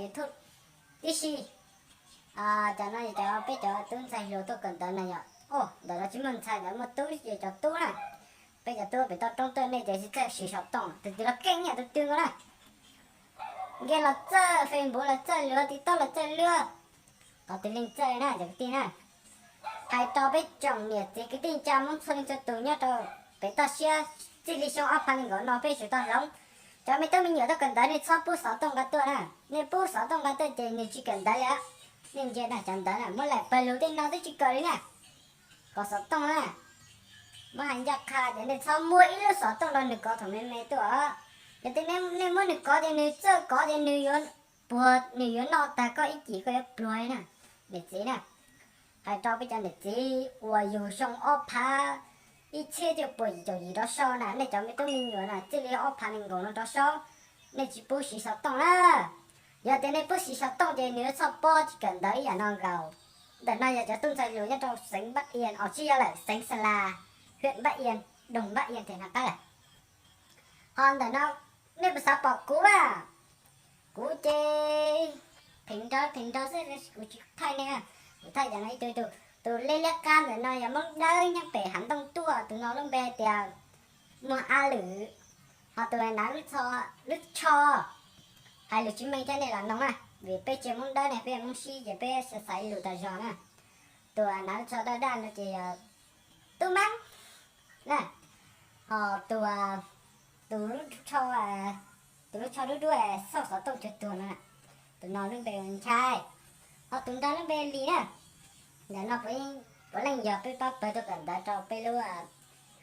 YouTube tib si. Cov no cov peb cov tub ntxhais hluas tuaj kawm ntawv na yom. Ntawm no tsis muaj ntxhais, ntawm muaj tub ces cov tub na. Peb cov tub pem toj roob tuaj, nej ces txawj siv xov tooj, tus twg los keej nyiam tus twg nkaus na. Nkias los txawj, Facebook los txawj luag, TikTok los txawj luag, qhov twg leej txawj na cov kwv tij na. Hais rau peb tsoom niam txiv kwv tij neej tsa Hmoob txhua leej txhua tus nyob rau pem toj siab, txij li xyoo ob phav nees nkaum no peb yuav tsum tau hloov. Cov me tub me nyuam tuaj kawm ntawv nej txhob pub xov tooj nqa tuaj na. Nej pub xov tooj nqa tuaj ces nws tsis kawm ntawv li. Nej ntsia na, cov ntawv na muab laim pawg lug tej no twb tsis kawm li na. Kom xov tooj na, muab hais ncaj qha tias nej txhob muab ib lub xov tooj rau nws kov thaum me me tuaj. Yog tias nej muab nws kov ces nws txawj kov ces nws yuav puag, nws yuav noj tag koj ib cim koj yuav pluag li na, niam txiv na. Hais rau peb cov niam txiv uas yug xyoo ob phav ib txhiab cuaj puas yim caum yim rov sau na, nej cov me tub me nyuam na txij li ob phav nees nkaum no rov sau, nej tsis pub siv xov tooj na. Yog tias nej pub siv xov tooj ces nws yuav txhoj pob tsis kawm ntawv ib yam no nkaus. Ntawm no yog cov tub ntxhais hluas nyob rau xeev Npab Ias, os tsis yog lawm, xeev Xa Las, huyện Bắc Yên, đồng Bắc Yên thiab na qab lawm. Ho ntawm no nej puas xav pom kuv a? Kuv ces pheem nraug pheem nraug xwb, kuv tsis thaij nej, kuv thaij cov no ib tug ib tug. Tus liab liab qab ntawm no yog Moob Dawb nyob pem hav ntoo tuaj, tus no lub npe hais tias Muag A Lwm. Ho tus hnav lub tsho, hais lus tsis meej thiab nej los noog na, vim peb tsis yog Moob Dawb ne, peb yog Moob Sib ces peb xaiv lus tas zog na. Tus hnav lub tsho daj daj no ces yog Tub Meeb na. Ho tus, tus lub tsho, tus lub tsho dub dub xauj xov tooj cuag tuag no, tus no lub npe Ntshai. Ho tus nraug lub npe Lis na. Ntawm no puav leej yog peb pab pawg tuaj kawm ntawv rau peb lub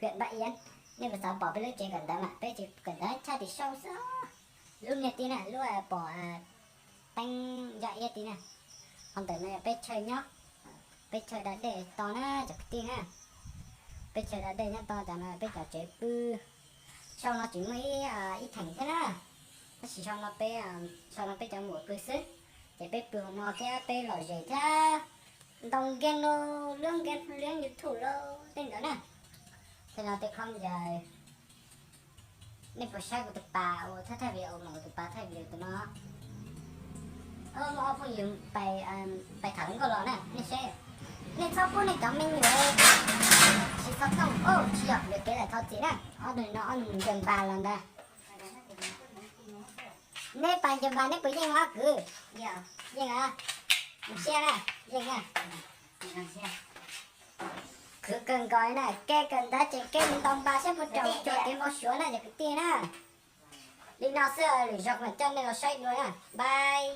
huyện Bắc Yên. Nej puas xav pom peb lub tsev kawm ntawv mas peb tsev kawm ntawv tshaj tim sau xwb. Lub niag tij na, lub pom teeb ncaj iab tij na. Ho ntawm no yog peb chaw nyob, peb chaw da dej to na cov kwv tij na. Peb chaw da dej nyob to, cov no peb cov tsev pw. Sau no tseem muaj ib, ib theem thiab na, tab sis sau no peb, sau no peb cov muam pw xwb, ces peb pw hauv no thiab peb lom zem thiab. Ntoo nkeeg no, luab nkeeg luab YouTube los tej ntawd na. Tej no tej khoom ntawd. Nej puas saib kuv tus pas ua thaij video mas, kuv tus pas thaij video tus no. Muaj ob phooj ywg pais tham hluas nkauj los na, nej saib. Nej txhob pub nej cov me nyuam siv xov tooj, tsis yog yuam kev lawm thov txim na. Ob tug no ob nus ncaws npas los ntag. Neb pas ncaws npas neb puas yeej os kwv? Yeej a. Mus siab na, yeej na. Khwv kawg nkaus na, kev kawm ntawv ces kev mus ntaus npas saib puas raug cuag kev npau suav na cov kwv tij na. Li no xwb, lwm zaug mam coj nej los saib dua na. Bye.